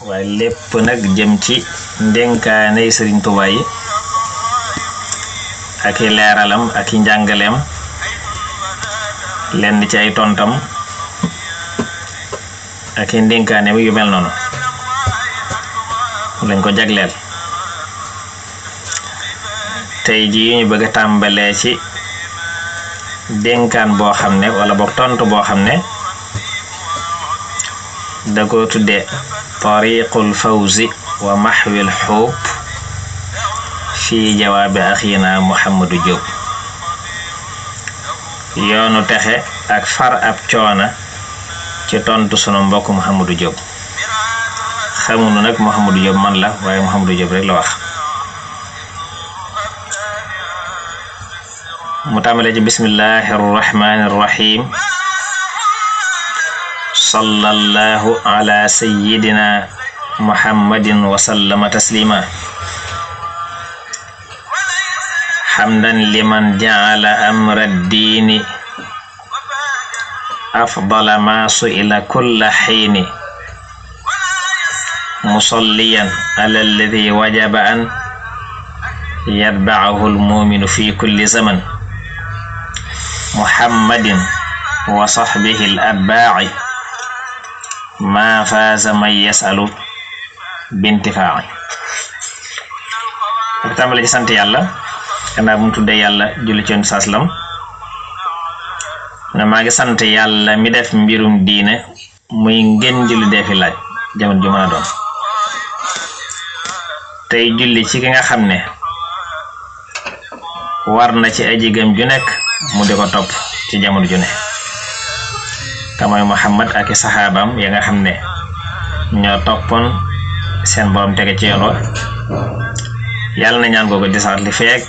waaye lépp nag jëm ci ndénkaane Sëriñ Tuubaa yi ak i leeralam ak i njàngaleem lenn ci ay tontam ak i ndénkaaneem yu mel noonu lañ ko jagleel. tey jii ñu bëgg a tàmbalee ci dénkaan boo xam ne wala boog tontu boo xam ne da ko tudde tariqul fawzi wa mahwil xuub fi jawaabi axina Muhammadu Jóob, yoonu texe ak far ab coona ci tontu sunu mbokk Muhammadu Jóob. xamunu nag Muhammadu Jóob man la waaye Muhammadu Jóob rek la wax. mu tàmbalee ci bismillahi arrahmani arrahim sallallahu ala sayyidina muhammadin wa sallama taslima hamdan liman ja'ala amra ad-dini afdala ma su'ila kulla hiini musalliyan ala alladhi wajaba an yatba'ahu al-mu'minu fi kulli zaman muhammadin wa sahbihi al-atba'i ma faaza man yasalu bintifaa'i. ak tàmbale ci sant yàlla gannaaw bu mu tuddee yàlla julli ci sallam ne maa ngi sant yàlla mi def mbirum diine muy ngeen julli dee fi laaj jamono ju mën a doon tey julli ci ki nga xam ne war na ci aji gëm ju nekk mu di ko topp ci jamono ju ne te mooy Muhammad ak i saxaabaam ya nga xam ne ñoo toppoon seen borom tege ci yoon wa. yàlla na ñaan googu di sax li fekk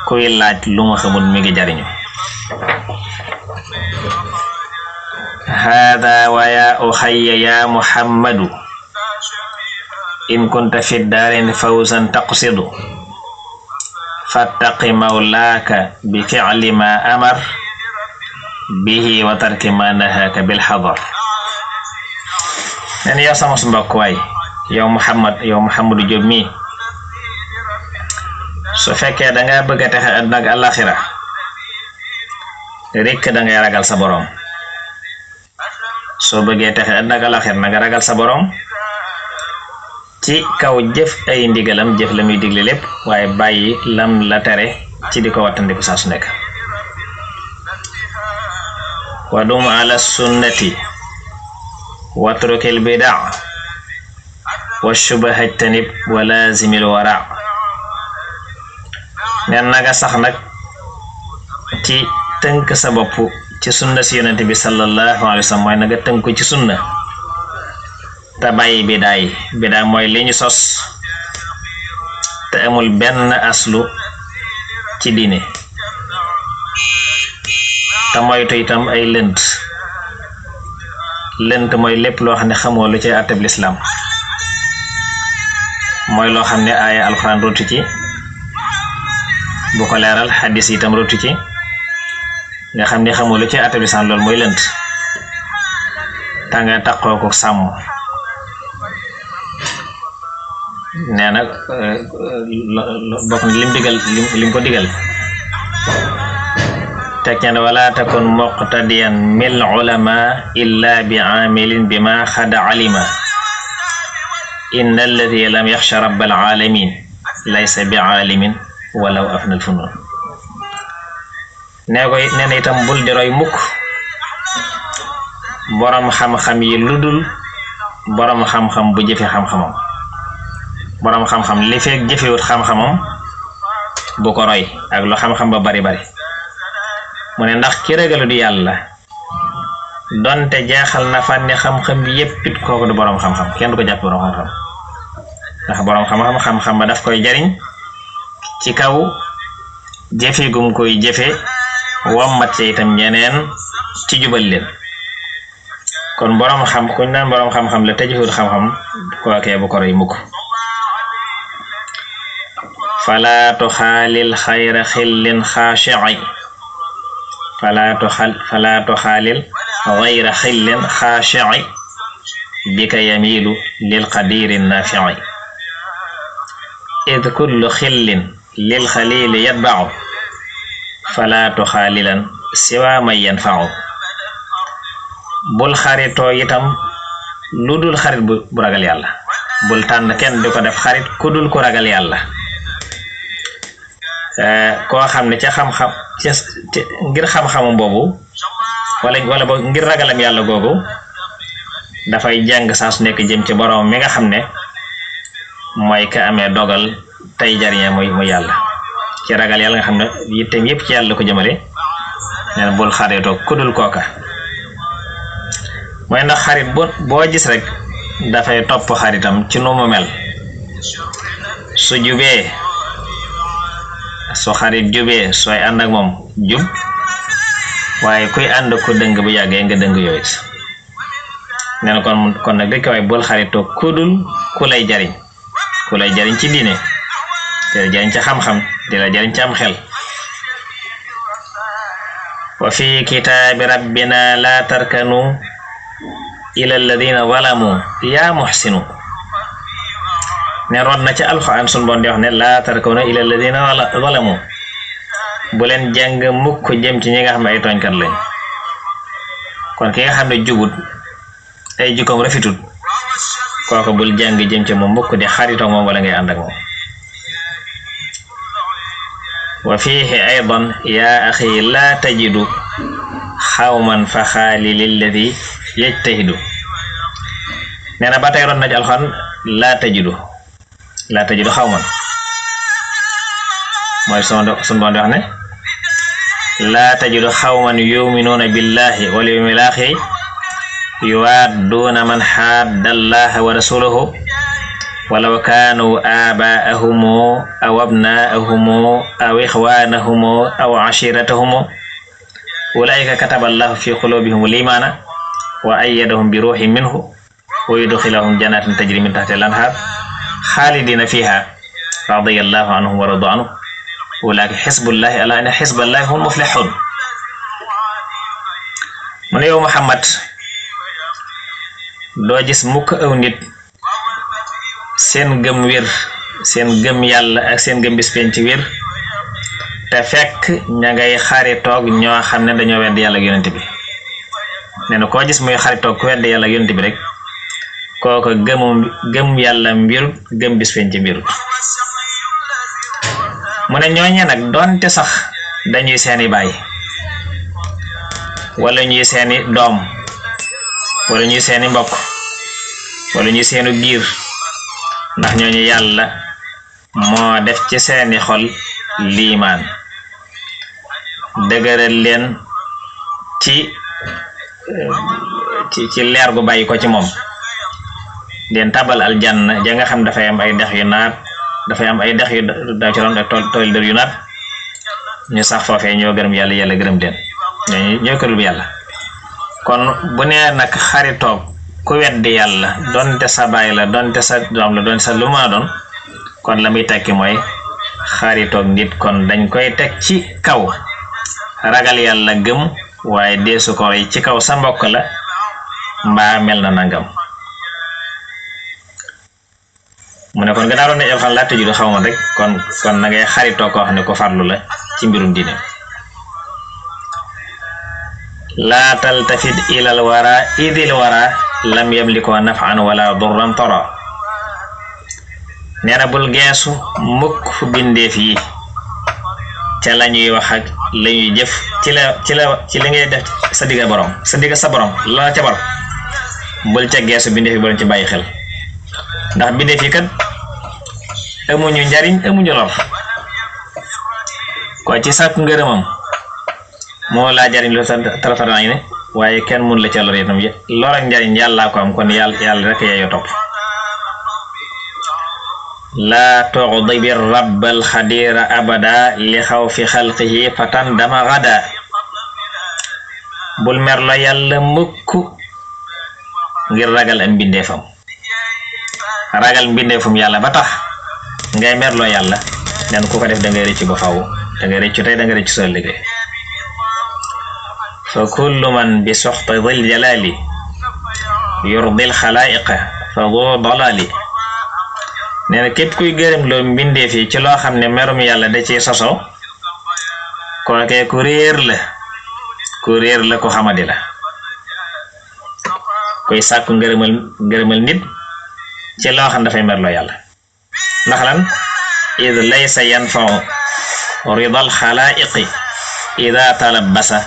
kuy laaj lu ma xamul mi ngi jariñu. hada wa ya uxayya ya Muhammadu in kunta fi daarin fawzan taqsidu fattaqi mawlaaka bi fi'li ma amar bihi wa tarki ma nahaaka bil hadar. nen yow sama mbokk waay yow Muhammadu Jóob mi su fekkee danga bëgg a texe àdduna ak àllaxira rekk dangay ragal sa borom. soo bëggee texe àdduna ak àllaxira na nga ragal sa borom ci kaw jëf ay ndigalam, jëf la muy digle lépp waaye bàyyi lam la tere ci di ko wattandiku saa su nekk. wa dum ala sunnati watrukil bidaa wa shubahajtanib wa lazimil wara. neen naga sax nag ci tënk sa bopp ci sunna si yonent bi sallallahu alayhi wa sallam mooy naga tënku ci sunna te bàyyi bidaa mooy li ñu sos te amul benn aslu ci diine te moytu itam ay lënt mooy lépp loo xam ne xamoo lu ci àtteb lislaam mooy loo xam ne aaya alxuraan rotu ci bu ko leeral xaddis itam rotu ci nga xam ne xamoo lu ci àtteb lislaam loolu mooy lënt ta nga taqoo ko sàmm. nee na bokk na lim ko digal teg ne wala takun muqtadiyan mil ulama illa bi amilin bima xad alima inna alladi lam yaxsha rabbal alamin laysa bi alimin walaw afnal funun. nee na itam bul di roy mukk borom xam-xam yi ludul borom xam-xam bu jëfe xam-xamam. borom xam-xam li fekk jëfewut xam-xamam bu ko roy ak lu xam-xam ba bari mu ne ndax ki ragalu di yàlla donte jeexal na fànni xam-xam bi yépp it kooku du borom xam-xam, kenn du ko jàpp borom xam-xam ndax borom xam-xam ba daf koy jariñ ci kaw jëfe gum koy jëfe wammat ci itam ñeneen ci jubal leen. kon borom xam kuñ naan borom xam-xam la te jëfewut xam-xam kookee bu ko roy mukk. fala tuxaalil xayra xillin xaashi'i fala tuxaalil xayra xillin xaashi'i bika yamilu lil qadiri nafi'i id kullu xillin lil xalili yatba'u fala tuxaalilan siwa man yanfa'u. bul xaritoo itam lu dul xarit bu ragal yàlla, bul tànn kenn di ko def xarit ku dul ku ragal yàlla. koo xam ne ca xam-xam ngir xam-xamam boobu wala boog ngir ragalam yàlla googu dafay jàng saa su nekk jëm ci borom mi nga xam ne mooy ka amee dogal tey jariñe muy yàlla. ci ragal yàlla nga xam ne yitteem yépp ci yàlla ko jëmale, nee na bul xaritoo ku dul kooka. mooy ndax xarit boo gis rek dafay topp xaritam ci nu mu mel. su jubee su xarit jubee sooy ànd ak moom jub, waaye kuy ànd ku dëng bu yàggee nga dëng yooyu. nee na kon nag dëkk waaye bul xaritoo ku dul ku lay jariñ ci diine, di la jariñ ci xam-xam, di la jariñ ci am xel. wa fi kitaabi rabbina la tarkanu ila alladina zalamu ya muhsinu. ne root na ci alxuraan sun boon di wax ne la tarkanu ila alladina zalamu, bu leen jàng mukk jëm ci ñi nga xam ne ay tooñkat lañ. kon ki nga xam ne jubut ay jukkoom rafetut, kooku bul jàng jëm ci moom mukk di xaritoo moom wala ngay ànd ak moom. wa fiihi aydan ya axi la tajidu xawman fa xaali lilladi yajtahidu. nee na ba tey ron na ci alxuraan la tajidu xawman, mooy sun boon di wax ne la tajidu xawman yuminuuna billahi wal yawmil axiri yuwadduuna man xadda allaha wa rasulahu walaw kaanu aabaa'ahumu aw abnaa'ahumu aw ixwaanahumu aw ashiiratahumu ulaa'ika kataba allahu fi quluubihimul iimaana wa ayyadahum bi ruuhin minhu wa yudxilahum jannatin tajri min tahtiha al-anhaar xaalidiina fiihaa radiyallahu anhum wa radu anhu ulaa'ika xisbullahi alaa inna xisballahi humul muflihuun. mu ne yow Muhammad doo gis mukk aw nit seen gëm wér, seen gëm yàlla ak seen gëm bis penc wér te fekk ña ngay xaritoog ñoo xam ne dañoo wedd yàlla ak yonent bi. nee na koo gis muy xaritoog ku wedd yàlla ak yonent bi rek kooko gëm yàlla mbirut, gëm bis penc mbirut. mu ne ñooñe nag doonte sax dañuy seeni baay wala ñuy seeni doom wala ñuy seeni mbokk wala ñuy seenu giir, ndax ñooñu yàlla moo def ci seeni xol liimaan, dëgëral leen ci leer gu bàyyi ko ci moom, leen tabal aljanna ja nga xam dafay am ay dex yu naat, dafay am ay dex yu daw ci ron ak tool dër yu naat, ñu sax foofee ñoo gërëm yàlla, yàlla gërëm leen, ñoo kërul yàlla. kon bu nee nag xaritoog ku weddi yàlla donte sa baay la, donte sa doom la, donte sa lu ma doon, kon la muy tekki mooy xaritoog nit kon dañ koy teg ci kaw ragal yàlla gëm, waaye deesu ko ci kaw sa mbokk la mbaa mel na nangam. mu ne kon gannaaw doon ne alxuraan laa tëjudu xaw ma rek kon na ngay xaritoo koo xam ne ko farlu la ci mbirum diine. laa taltafid ilal wara idil wara lam yamliko naf'an wala durran tara. nee na bul geesu mukk bindeef yi ca la ñuy wax ak la ñuy jëf ci li ngay def sa digga sa borom la ca bar, bul ca geesu bindeef yi bu leen ci bàyyi xel, ndax bindeef yi kat amuñu njariñ amuñu lor. ko ci sàkk ngërëmam moo laa jariñ lu tarafatanañ ne, waaye kenn mun la ca lor itam lor ak njariñ yàllaa ko am, kon yàlla rek yaayoo topp. laa tughdibi rabbal xadira abada li xawfi xalqihi fatan dama gada. bul merlo yàlla mukk ngir ragal am mbindeefam, ragal mbindeefam yàlla ba tax ngay merlo yàlla, nen ku ko def da ngay rëccu ba faw, da ngay rëccu tey da ngay rëccu soo liggéey. fa kullu man bi soxta dil jalali yurdil xalaa'iqa fa doo dalali nee na képp kuy gërëm loo mbindeef yi ci loo xam ne merum yàlla da ciy soso kookee ku réer la ku xamadi la koy sàkku ngërëmal nit ci loo xam dafay merloo yàlla ndax lan id laysa yanfau ridal xalaa'iqi ida talabasa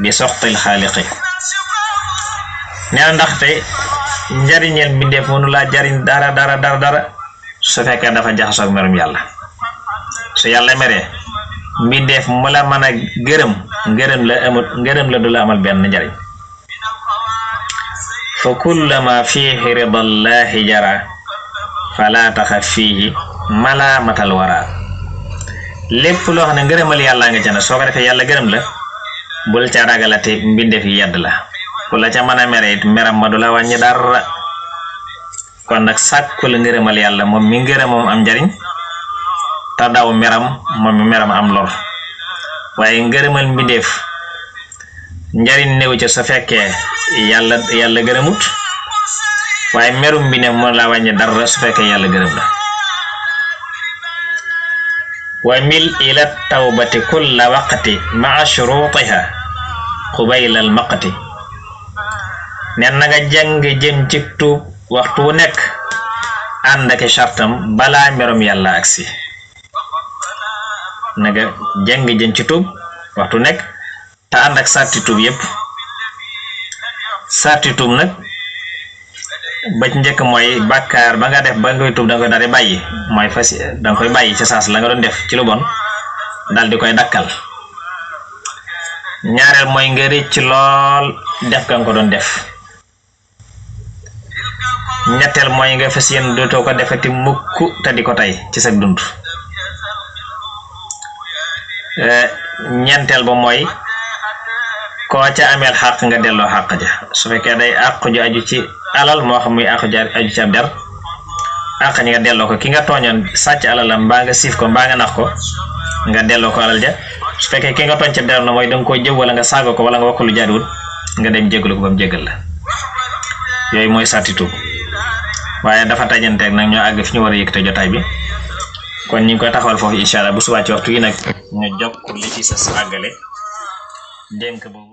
bi soxtil xaaliqi nee na ndaxte njariñeel mbindeef mënu laa jariñ dara su fekkee dafa jaxasoog merum yàlla su yàlla meree mbindeef mu la mën a ngërëm la du la amal benn njariñ fa kullama fiihi ridallahi jara fala taxaf fiihi malaamatal wara lépp loo xam ne ngërëmal yàlla nga ca ne soo ko defee yàlla gërëm la bul ca ragalate mbindeef yi yedd la ku la ca mën a mere it meram ma du la wàññi dara kon nag sàkku la ngërëmal yàlla moom mi ngërëm moom am njariñ te daw meram moom mi meram am lor waaye ngërëmal mbindeef njariñ néew ca su fekkee yàlla gërëmut waaye merum mbindeef moo la wàññi dara su fekkee yàlla gërëm la wa mil ila tawbati kulla waqti maa shurutiha qubayla al maqti nen na nga jàng jëm ci tuub waxtu wu nekk ànd ak shartam balaa merum yàlla agsi na nga jàng jëm ci tuub waxtu nekk te ànd ak sarti tuub yépp sarti tuub nag ba ci njëkk mooy bàkkaar ba nga def ba ngay tuub danga koy daal di bàyyi mooy danga koy bàyyi ci saas la nga doon def ci lu bon dal di koy dakkal ñaareel mooy nga rëcc lool def ka nga ko doon def ñetteel mooy nga fas yéen dootoo ko defati mukk te di ko tey ci sa dund ñeenteel ba mooy koo ca ameel xàq nga delloo xàq ja su fekkee day àqu ju aju ci alal moo xam muy àqu ju aju ci ab der àq ñi nga delloo ko ki nga tooñoon sàcc alalam mbaa nga siif ko mbaa nga nax ko nga delloo ko alal ja su fekkee ki nga tooñ ca der na mooy danga koo jëw wala nga saaga ko wala nga wax ko lu jaaduwut nga dem jégalu ko ba mu jégal la yooyu mooy sarti tuub waaye dafa tajanteeg nag ñoo àgg fi ñu war a yëkkate jotaay bi kon ñu ngi koy taxawal foofu incha allah bu subaa ci waxtu yi nag ñu jokk li ci sa àggale dénk boobu